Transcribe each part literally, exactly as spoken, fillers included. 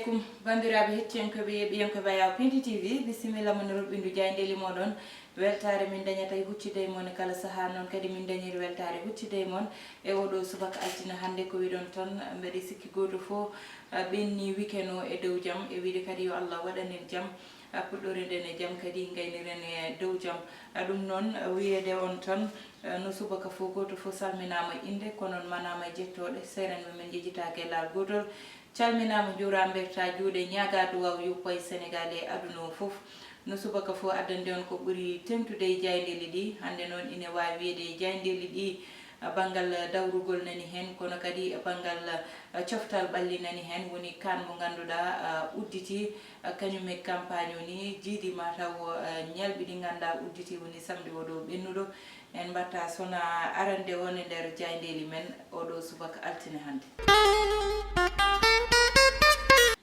Kum banndiraaɓe hettiyankooɓe yeeɓiyankooɓe Ayaw Pindi T V, bisimilla mon e roɓɓindu jaayndeeli mooɗon. Weltaare min dañata e huccude e mon e kala sahaa, noon kadi min dañiri weltaare huccude e mon e oɗo subaka altine hannde. Ko wiɗon tan, mbeɗe sikki gooto fof, ah, ɓenni weekend o e dow jam, e wiide kadi yo Allah waɗan en jam, ah, puɗɗoren e jam kadi ngayniren e dow jam. Ah, ɗum noon, ah, wiyeede on tan, ah, no subaka fof gooto fof salminaama innde, kono on manaama e jettooɗe, seerenɓe men njejjitaake e laal gootol. Calminaama, njuuraama, mbertaa juuɗe, ñaagaa duwaaw yoppa e Senegaal e aduna o fof. No subaka fof addande on ko ɓuri teŋtude e jaayndeeli ɗi. Hannde noon ine waawi wiyeede e jaayndeeli ɗi, a, banngal dawrugol nani heen, kono kadi banngal, a, coftal ɓalli nani heen. Woni kaan mo ngannduɗaa, a, udditii, a, kañum e campagne o ni jiidi ma taw, a, ñalɓi ɗi ngannduɗaa udditii woni samedi oɗo ɓennuɗo. En mbatta sona arande on e nder jaayndeeli men oɗo subaka altine hannde.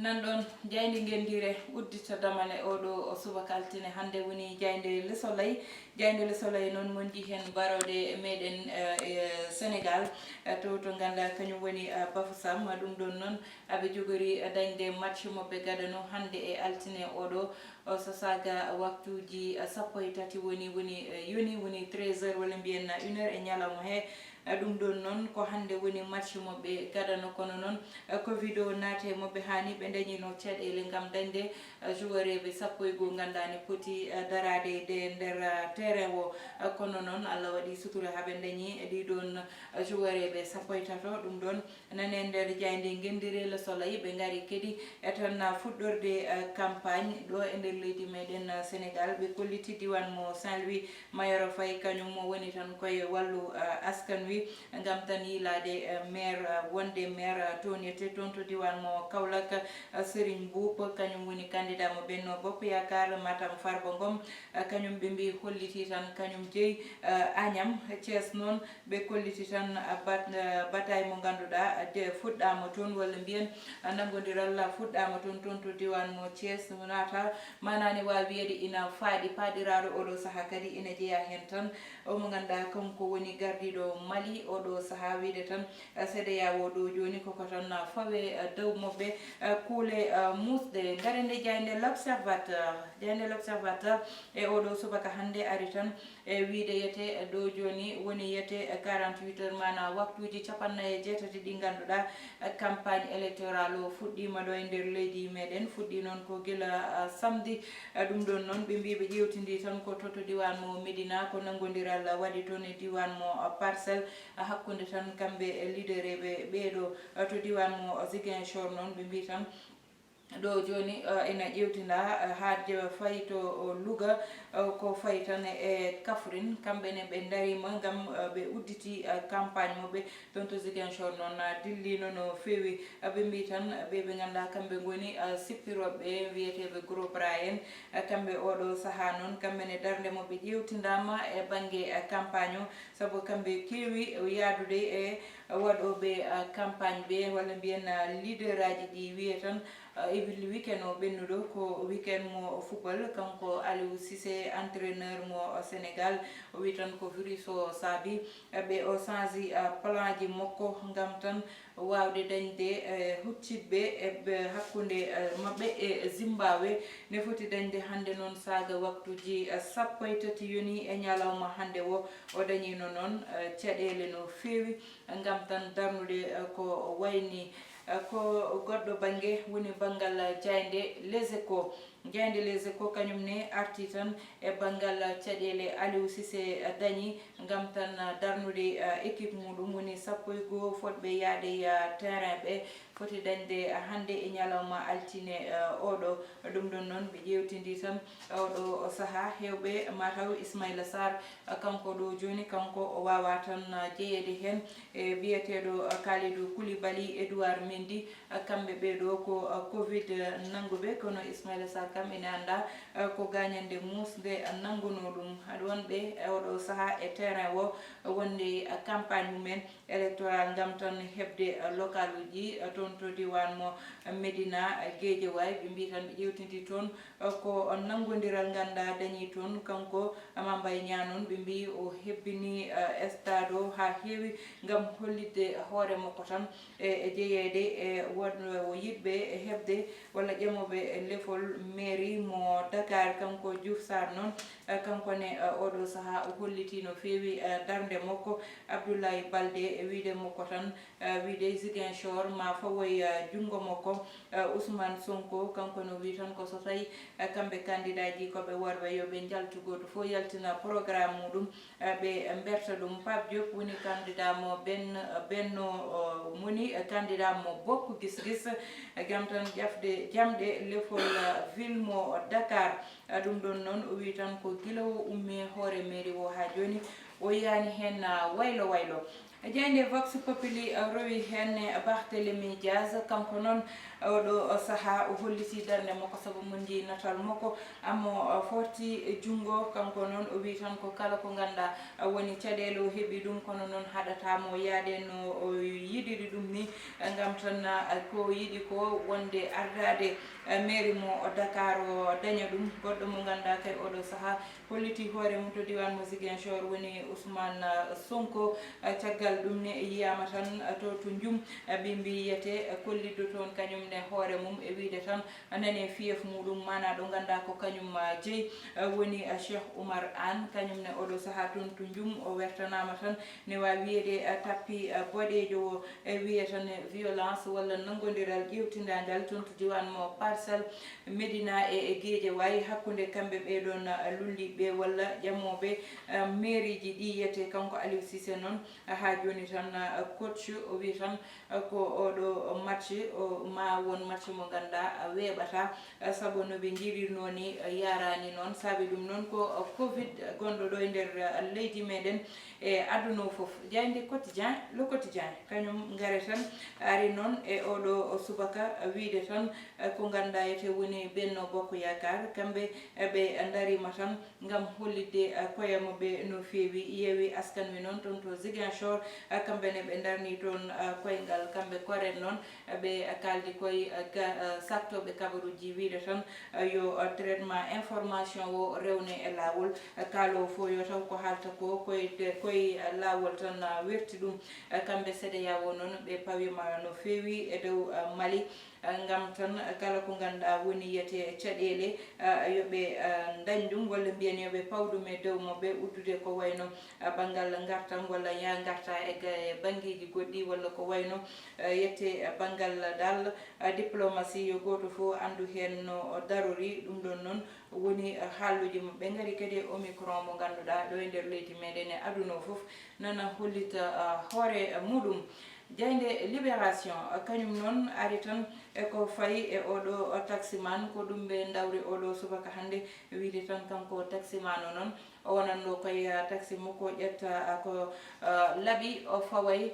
Nan ɗon jaaynde ngenndiire uddita damane oɗo o subaka altine hannde woni jaaynde Le Soleil. Jaaynde Le Soleil noon monji heen barooɗe meɗen, eh, e Senegaal, eh, to, to ngannduɗaa kañum woni, eh, Bafoussam. Ɗum ɗon noon aɓe jogori, eh, dañde match maɓɓe gadano hannde e altine oɗo o so saaga waktuuji, eh, sappo e tati woni, woni, eh, yoni, woni treize heures walla mbiyen une heure e ñalawma he. Eh, ɗum ɗon noon ko hannde woni match maɓɓe gadano, kono noon, eh, covid o naati e maɓɓe, haani ɓe ndañino caɗeele ngam dañde, eh, joueureɓe sappo e goo ngannduɗaa ne poti, eh, daraade e nder, eh, terrain o. Eh, kono noon Allah waɗi sutura haa ɓe ndañi ɗiɗon, eh, joueureɓe sappo e tato. Ɗum ɗon nane nder jaaynde ngenndiire Le Soleil. Ɓe ngari kadi e tan fuɗɗorde, eh, campagne ɗo e nder leydi meɗen, eh, Senegaal. Ɓe kolliti diiwaan mo Saint-Louis, Mayoro Faye, kañum mo woni tan koye wallu, eh, askan wi, ngam tan yiilaade, eh, maire, eh, wonde maire, eh, toon e te-, toon to diiwaan mo Kaolack, eh, Serigne Mboup, kañum woni candidat mo Benno Bokk Yaakaar. Matam Farba Ngom, eh, kañum ɓe mbi hollitii tan kañum jeyi, eh, Agnam. Thiès noon, ɓe kolliti tan, ah, bat-, ah, bataille mo ngannduɗaa, ah, de fuɗɗaama toon, walla mbiyen, ah, nanngondiral fuɗɗaama toon, toon to diiwaan mo Thiès. Naata maanaani waawi wiyeede ina faaɗi, paaɗiraaɗo oɗo sahaa kadi ina jeyaa heen tan. O mo ngannduɗaa kanko woni gardiiɗo Mali oɗo sahaa, wiide tan, ah, C D E A O ɗo jooni koko tan, ah, fawe, ah, dow maɓɓe, ah, kuule, ah, muusɗe. Ngare nde jaaynde L'Observateur, jaaynde L'Observateur e oɗo subaka hannde ari tan e wiide yete ɗo jooni woni yete quarante-huit heures, maanaa waktuuji capannay e jeetati ɗi ngannduɗaa campagne électorale o fuɗɗiima ɗo e nder leydi meɗen. Fuɗɗii noon ko gila, ah, samedi. Ah, ɗum ɗon noon ɓe mbii ɓe ƴeewtindii tan ko to, to diiwaan mo Médina, ko nanngondiral waɗi toon e diiwaan mo, ah, Parcelles, ah, hakkunde tan kamɓe e leadereɓe ɓeeɗo, ah, to diiwaan mo Ziguinchor noon ɓe mbii tan ɗo jooni, eh, ina ƴeewtindaa, eh, haa jewa fayi to, oh, Louga, eh, ko fayi tan e Kaffrine. Kamɓe ne ɓe ndariima ngam, eh, ɓe udditi, eh, campagne maɓɓe toon to Ziguinchor noon, ah, dilliino no feewi. Ah, ɓe mbii tan, eh, ɓe ɓe ngannduɗaa kamɓe ngoni, ah, sippirooɓe wiyeteeɓe gros bras en. Eh, kamɓe oɗo sahaa noon, kamɓe ne darnde maɓɓe ƴeewtindaama e bannge, eh, campagne o, sabu kamɓe keewi yahdude e waɗooɓe, eh, campagne ɓe, walla mbiyen, eh, leaderaaji ɗi wiye tan, ah, e weekend o ɓennuɗo ko weekend mo football. Kanko Aliou Cissé, entraîneur mo Sénégal, o wi tan ko virus o saabi, eh, ɓe o change, ah, plan ji makko ngam tan waawde dañde, eh, huccitɓe e ɓe hakkunde, eh, maɓɓe e Zimbabwe. Ne foti dañde hannde noon saaga waktuuji, eh, sappo e tati yoni e ñalawma hannde o. O dañiino noon, eh, caɗeele no feewi ngam tan darnude, eh, ko wayni, eh, ko goɗɗo bannge woni banngal jaaynde Les Échos. Jaaynde Les Échos kañum ne arti tan e banngal caɗeele Aliou Cissé dañi ngam tan darnude, eh, équipe muɗum woni sappo e goo fotɓe yahde, eh, terrain ɓe foti dañde hannde e ñalawma altine, eh, oɗo. Ɗum ɗon noon ɓe ƴeewtindii tan oɗo sahaa heewɓe mataw Ismaila Sarr, kanko ɗo jooni, kanko o waawaa tan jeyeede heen e biyeteeɗo Kalidou Koulibaly, Edouard Mendy, kamɓe ɓee ɗo ko covid nanngu ɓe, kono Ismaila Sarr Kam ina annda ko gaañannde muusnde nanngunoo ɗum. Aɗa wonɓe e oɗo sahaa e terrain o wonde campagne mumen électoral ngam tan heɓde local uji toon to diiwaan mo Médina Guédiawaye. Ɓe mbii tan ɓe ƴewtidi toon ko nanngondiral nganndaa dañii toon. Kanko Mambay Ñaanon ɓe mbii o hebbini stade o haa heewi ngam hollitde hoore makko tan e jeyeede e won yiɗɓe heɓde walla ƴamooɓe lefol mairie mo Dakar. Kanko Diouf Sarr noon, kanko ne oɗo sahaa o hollitii no feewi darnde makko. Abdoulaye Baldé e wiyde makko tan wiyde Ziguinchor ma fawoy junngo makko. Ousmane Sonko kanko no wii tan ko so tawi kamɓe candidat ji ko ɓe worɓe yo ɓe njaltu gooto fof yaltina programme muɗum. Ɓe mberta ɗum. Pape Diop woni candidat mo ben benno moni candidat mo bokk gis-gis ngam tan ƴafde jamɗe lefol ville mo Dakar. Ɗum ɗon noon o wii tan ko gila o ummi hoore mairie o haa jooni o yiyaani heen waylo waylo. Jaaynde Vox Populi rowi heen Barthélémy Diaz. Kanko noon oɗo sahaa o hollitii darnde makko sabu mo njii natal makko. Amma o forti junngo kanko noon o wii tan ko kala ko nganndaa woni caɗeele o heɓi ɗum kono noon haɗataa mo yaade no o yiɗiri ɗum ni ngam tan ko yiɗi ko wonde ardaade mairie mo Dakar o daña ɗum. Goɗɗo mo nganndaa kay oɗo sahaa hollitii hoore mum to diiwaan mo Ziguinchor woni Ousmane Sonko. Caggal ɗum ne yiyaama tan to to Njum ɓe mbiyete kolliddo toon kañum ne hoore mum e wiyde tan nane fief muɗum maanaa ɗo nganndaa ko kañum jeyi woni Cheikh Oumar Anne. Kañum ne oɗo sahaa toon to Njum o wertanaama tan ne waawi wiyede tappi boɗeejo o e wiye tan violence walla nanngondiral ƴeewtindaangal toon to diiwaan mo Parcelles Médina e e Guédiawaye hakkunde kamɓe ɓee ɗoon lullitɓe walla ƴamooɓe mairieji ɗi yiyete. Kanko Aliou Cissé noon haa jooni tan coach o wii tan ko oɗo match o ma won match mo nganndaa weeɓataa sabu no ɓe njirirnoo ni yaraani noon. Saabi ɗum noon ko covid gonɗo ɗo e nder leydi meɗen e aduna o fof. Jaaynde Quotidien, Le Quotidien kañum ngare tan ari noon e oɗo subaka wiyde tan ko nganndaa ete woni Benno Bokk Yaakaar. Kamɓe ɓe ndariima tan ngam hollitde koye maɓɓe no feewi. Yeewi Askan Wi noon toon to Ziguinchor kamɓe ne ɓe ndarnii toon koyngal kamɓe koren noon ɓe kaaldi koye saktooɓe kabaruuji wiyde tan yo traitement information o rewne e laawol. Kaaloowo fof yo taw ko haalta ko koye koye laawol tan werti ɗum. Kamɓe CEDEAO noon ɓe pawiima no feewi e dow Mali ngam tan kala ko ngannduɗaa woni yiyete caɗeele yo ɓe ndañ ɗum walla mbiyen yo ɓe paw ɗum e dow maɓɓe uddude ko wayno banngal ngartam walla yaa ngarta e banngeeji goɗɗi walla ko wayno yette banngal dal diplomasi yo gooto fof anndu heen no darori. Ɗum ɗon noon woni haalluuji maɓɓe ngari kadi e Omicron mo ngannduɗaa ɗo e nder leydi meɗen e aduna o fof nana hollita hoore muɗum. Jaaynde Libération kañum noon ari tan e ko fayi e oɗo taximan ko ɗum ɓe ndawri oɗo subaka hannde. Wiyde tan kanko taximan o noon o wonanno koye taxi makko ƴetta ko laɓi o faway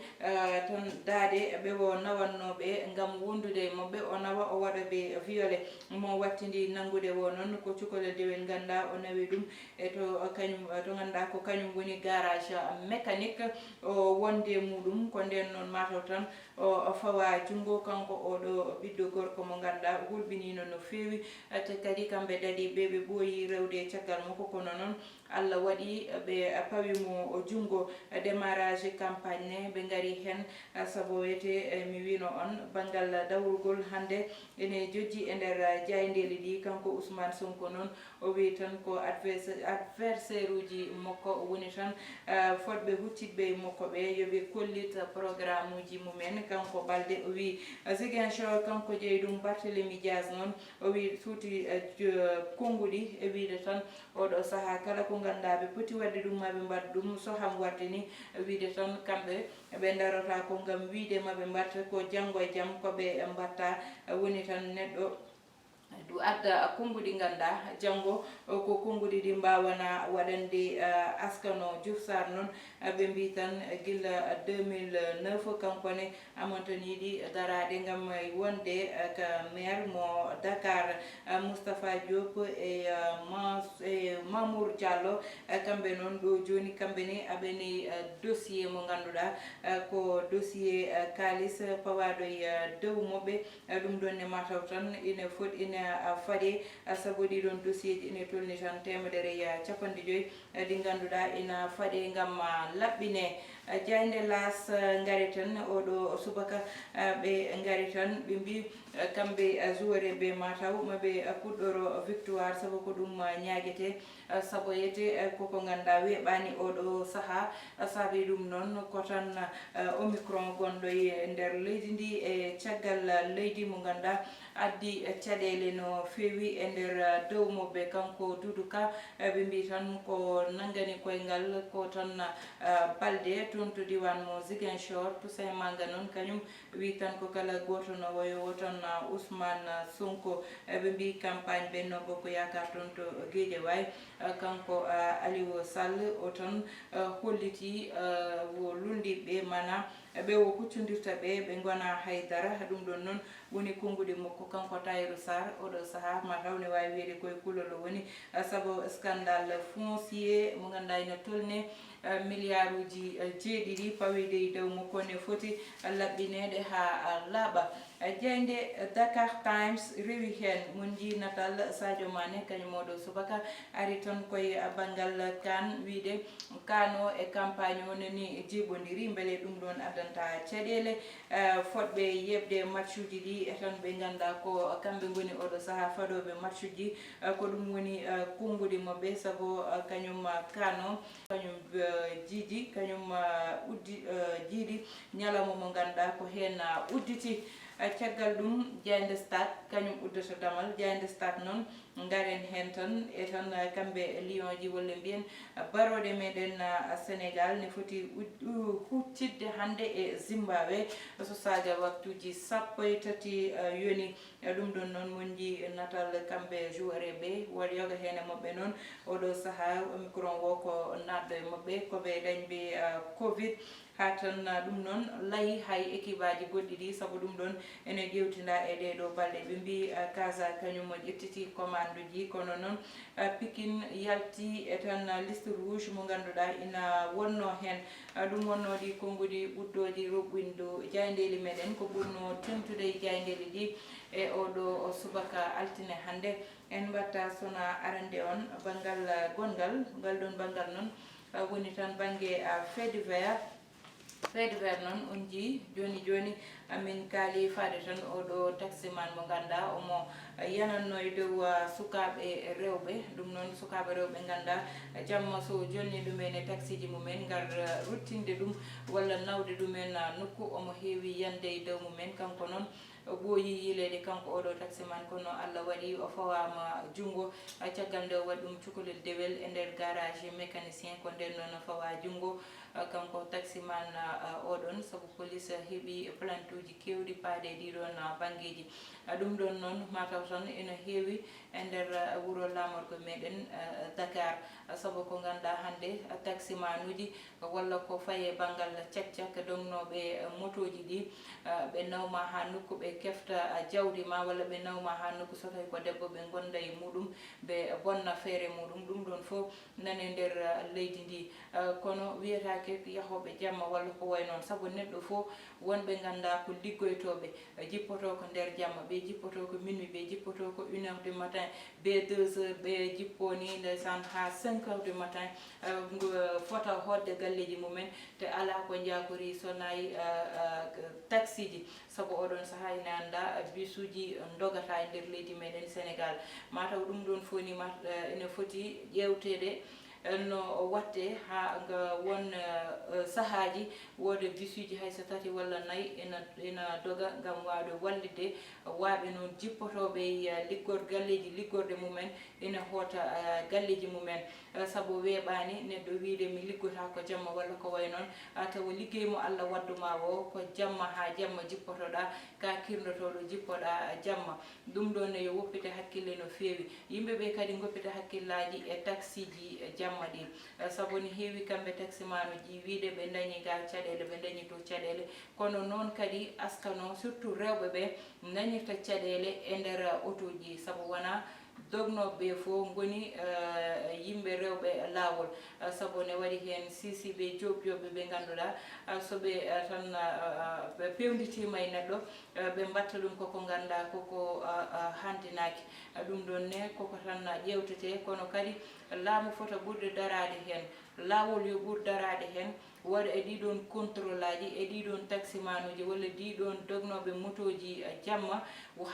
tan daade ɓe o nawannooɓe ngam wondude e maɓɓe o nawa o waɗa ɓe viole. Mo wattindi nanngude o noon ko cukalel dewel ngannduɗaa o nawi ɗum e to kañum to ngannduɗaa ko kañum woni garage mécanique o wonde muɗum ko nden noon mataw tan o fawa junngo kanko oɗo ɓiɗɗo gorko mo ngannduɗaa hulɓiniino no feewi. Te kadi kamɓe dadiiɓe ɓe ɓooyi rewde caggal makko kono noon Allah waɗi ɓe pawi mo junngo. Démarrage campagne ne ɓe ngari heen sabu wiyete mi wino on banngal dawrugol hannde ene jojji e nder jaayndeeli ɗi. Kanko Ousmane Sonko noon o wi tan ko adversaire uji makko woni tan fotɓe huccitɓe e makko ɓe yo ɓe kollit programme uji mumen. Kanko Balde o wi Ziguinchor kanko jeyi ɗum. Barthélémy Diaz noon o wi suuti konnguɗi e wiyde tan oɗo sahaa kala ko ngannduɗaa ɓe poti waɗde ɗum ma ɓe mbaɗ ɗum so ham warde ni. Wiyde tan kamɓe ɓe ndarata ko ngam wiyde ma ɓe mbaɗta ko janngo e jam ko ɓe mbaɗta. Woni tan neɗɗo Ɗum adda konnguɗi ngannduɗaa janngo ko konnguɗi ɗi mbaawana waɗande askano Diouf Sarr noon. Ɓe mbii tan gila deux mille neuf kanko ne amontaniiɗi daraade ngam wonde ka maire mo Dakar. Moustapha Diop e Mamour Diallo, kamɓe noon ɗo jooni kamɓe ne aɓe ne dossier mo ngannduɗaa ko dossier kaalis pawaaɗo e dow maɓɓe. Ɗum ɗoon ne mataw tan ina foti ina faɗe, sabu ɗii ɗoon dossier ji ina tolni tan teemedere e capanɗe joyi, ɗi ngannduɗaa ina faɗe ngam laɓɓine. Jaaynde Laas ngari tan oɗo subaka, ɓe ngari tan ɓe mbii kamɓe joueur ɓe mataw maɓe puɗɗoro victoire, sabu ko ɗum ñaagetee. Saboyete koko ngannduɗaa weeɓaani oɗo sahaa. Saabi ɗum noon ko tan Omicron gonɗo e nder leydi ndi e caggal leydi mo ngannduɗaa addi caɗeele no feewi e nder dow maɓɓe. Kanko Dudu Ka, ɓe mbii tan ko nanngani koyngal ko tan Balde toon to diiwaan mo Ziguinchor, Toussaint Manga noon kañum wii tan ko kala gooto no woyo wo tan Ousmane Sonko. Ɓe mbii campagne Benno Bokk Yaakaar toon to Guédiawaye, kanko Aliou Sall o tan hollitii wo luulndiiɓe mana ɓe o huccondirta ɓe, ɓe ngona hay dara. Ɗum ɗoon noon woni konnguɗi makko kanko Tahirou Sarr. Oɗo sahaa mataw ne waawi wiyeede koye kulol o woni, sabu scandale foncier mo ngannduɗaa ina tolni milliarduuji jeeɗiɗi pawiiɗi e dow makko ne foti laɓɓineede haa laaɓa. Jaaynde Dakar Times rewi heen, mon njii natal Sadio Mané, kañum oɗo subaka ari tan koye banngal CAN, wiyde CAN o e campagne o no ni jiiɓondiri, mbele ɗum ɗoon addanta caɗeele fotɓe yeɓde matchuuji ɗi e tan ɓe ngannduɗaa ko kamɓe ngoni oɗo sahaa fadooɓe matchuuji. Ko ɗum woni konnguɗi maɓɓe, sabu kañum CAN o kañum jiidi, kañum uddi jiidi ñalawma mo ngannduɗaa ko heen udditi. Caggal ɗum, Jaaynde Stade kañum uddata damal. Jaaynde Stade noon, ngaren heen tan e tan kamɓe Lion ji, walla mbiyen barooɗe meɗen Sénégal ne foti ud-, u-, huccitde hannde e Zimbabwe so saaga waktuuji sappo e tati yoni. Ɗum ɗoon noon mon njii natal kamɓe joueur ɓe, wood yoga heen e maɓɓe noon oɗo sahaa Omicron wo ko naatɗo e maɓɓe, ko ɓe dañɓe covid. Haa tan ɗum noon layi hay équipe aji goɗɗi ɗi, sabu ɗum ɗoon ene ƴeewtinda e ɗee ɗoo balɗe. Ɓe mbii Casa kañum o ƴettiti commande uji, kono noon Pikine yalti e tan liste rouge mo ngannduɗaa ina wonno heen. Ɗum wonno ɗi konnguɗi ɓurɗooɗi roɓɓindu jaayndeeli meɗen, ko ɓurno teeŋtude e jaayndeeli ɗi e oɗo subaka altine hannde. En mbatta sona arande on banngal gonngal, ngal ɗoon banngal noon woni tan bannge fait divers. Fait divers noon on njii jooni jooni, amin kaali faade tan oɗo taximan mo ngannduɗaa omo yanatno e dow sukaaɓe rewɓe. Ɗum noon sukaaɓe rewɓe ngannduɗaa jamma so jonni ɗumen e taxiji mumen ngar ruttinde ɗum walla nawde ɗumen nokku, omo heewi yande e dow mumen. Kanko noon o ɓooyi yiileede kanko oɗo taximan, kono Allah waɗi o fawaama junngo. Caggal nde o waɗi ɗum cukalel dewel e nder garage mécanicien, ko nden noon o fawa junngo kanko taximan oɗon, sabu police heɓi plainte uji keewɗi paaɗe e ɗiɗon banngeeji. Ɗum ɗoon noon mataw tan ina heewi e nder wuro laamorgo meɗen Dakar, sabu ko ngannduɗaa hannde taximanuuji walla ko faye banngal cak-cak dognooɓe motooji ɗi, ɓe nawma haa nokku ɓe kefta jawdi ma, walla ɓe nawma haa nokku so tawi ko debbo ɓe ngonda e muɗum, ɓe bonna feere muɗum. Ɗum ɗoon fof nane nder leydi ndi. Kono wiyetaake yahooɓe jamma walla ko wayi noon, sabu neɗɗo fof wonɓe ngannduɗaa ko liggoytooɓe, jippoto ko nder jamma, ɓe jippoto ko minuit, ɓe jippoto ko une heure du matin, ɓe deux heures, ɓe jippo ni ndeysaan haa cinq heures du matin, eh, ngo fota hoɗde galleeji mumen, te alaa ko njaakori so nayi, eh, eh, taxiji, sabu oɗon sahaa ina annda bisuuji ndogata e nder leydi meɗen Sénégal. Mataw ɗum ɗoon fof ni ma, eh, ene foti ƴeewteede. No watte haa nga won sahaaji wooda bisuuji hay so tati walla nayi ina ina doga ngam waawde wallitde waaɓe noon jippotooɓe e liggor galleeji liggorɗe mumen ina hoota galleeji mumen. Sabu weeɓaani neɗɗo wiyde mi liggotaako jamma walla ko wayi noon, tawa liggey mo Allah waddu ma o ko jamma haa jamma jippotoɗaa, ka kirndotooɗo jippoɗaa jamma. Ɗum ɗoon ne yo woppite hakkille no feewi. Yimɓe ɓe kadi ngoppita hakkillaaji e taksiiji jamma ɗi. Sabu ne heewi kamɓe taksimanuuji wiyde ɓe ndañi ga caɗeele, ɓe ndañi to caɗeele. Kono noon kadi askano, surtout rewɓe ɓe, ndañirta caɗeele e nder otooji. Sabu wonaa dognooɓe ɓe fof ngoni yimɓe rewɓe laawol. Sabu ne waɗi heen siisiiɓe joop joopɓe ɓe ngannduɗaa, so ɓe tan ɓe peewnditima e neɗɗo, ɓe mbatta ɗum koko ngannduɗaa koko handinaaki. Ɗum ɗoon ne koko tan ƴeewtetee, kono kadi laamu fota ɓurde daraade heen, laawol yo ɓur daraade heen, waɗa e ɗiɗoon contrôle aji, e ɗiɗoon taximanuuji walla ɗiɗoon dognooɓe motooji jamma,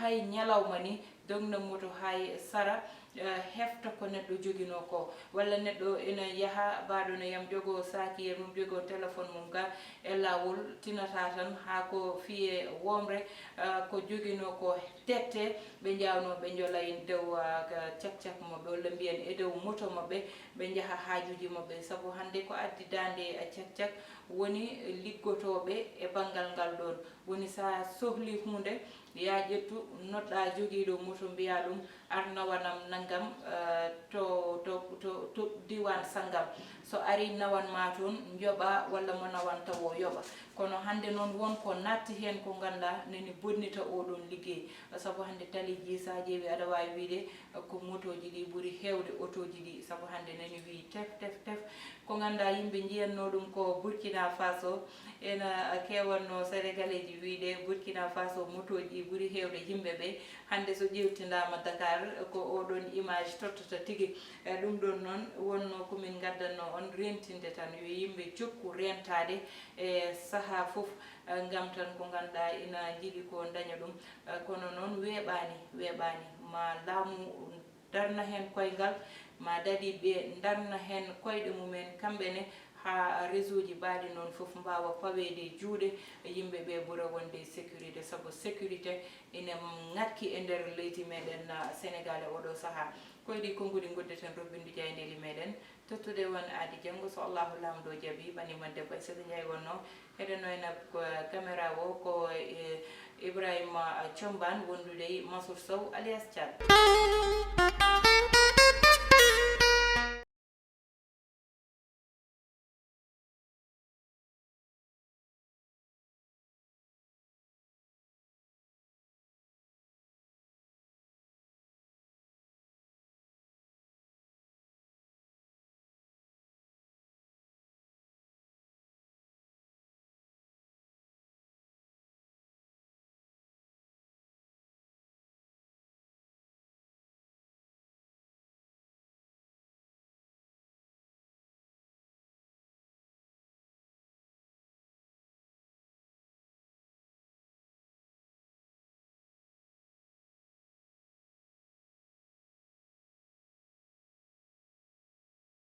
hay ñalawma ni dogna moto hay sara, hefta ko neɗɗo joginoo ko, walla neɗɗo ina yaha, mbaɗo no yam jogoo saakiyel mum, jogoo téléphone mum ga e laawol, tinata tan haa ko fiye womre, ko joginoo ko tette, ɓe njawnoo ɓe njola e dow cak-cak maɓɓe walla mbiyen e dow moto maɓɓe, ɓe njaha haajuuji maɓɓe. Sabu hannde ko addi daande cak-cak woni liggotooɓe e banngal ngal ɗoon. Woni so a sohli huunde, yaa ƴettu, noɗɗa jogiiɗo moto, mbiya ɗum ar nawanam nanngam to to to to diiwaan sanngam. So arii nawan ma toon, njoɓa walla mo nawanta o yoɓa. Kono hannde noon won ko naatti heen ko ngannduɗaa nani bonnita oo ɗoon liggey. Sabu hannde taliiji so a ƴeewi aɗa waawi wiyde ko motooji ɗi ɓuri heewde otooji ɗi. Sabu hannde nani wiyi tef tef tef. Ko ngannduɗaa yimɓe njiyatnoo ɗum ko Burkina Faso, ena keewatnoo Senegaleeji wiyde Burkina Faso motooji ɗi ɓuri heewde yimɓe ɓe. Hannde so ƴeewtindaama Dakar ko oo ɗoon image tottata tigi. E ɗum ɗoon noon wonnoo ko min ngaddatnoo on reentinde tan yo yimɓe jokku reentaade e sahaa fof, ngam tan ko ngannduɗaa ina njiɗi ko ndaña ɗum. Kono noon weeɓaani, weeɓaani ma laamu darna heen koyngal, ma dadiiɓe darna heen koyɗe mumen kamɓe ne, haa réseau ji mbaɗi noon fof mbaawa paweede e juuɗe yimɓe ɓe ɓura wonde e sécurité, sabu sécurité ina ŋakki e nder leydi meɗen Sénégal e oɗo sahaa. Ko e ɗi konnguɗi ngoddeten robbindu jaayndeeli meɗen, tottude won aadi janngo so Allahu Laamɗo jaɓi. Ɓani mon debbo Aissata Ndiaye wonno, heɗen noyna ko caméra o ko e Ibrahima Thiombane wondude e Mansour Sow alias Thiat.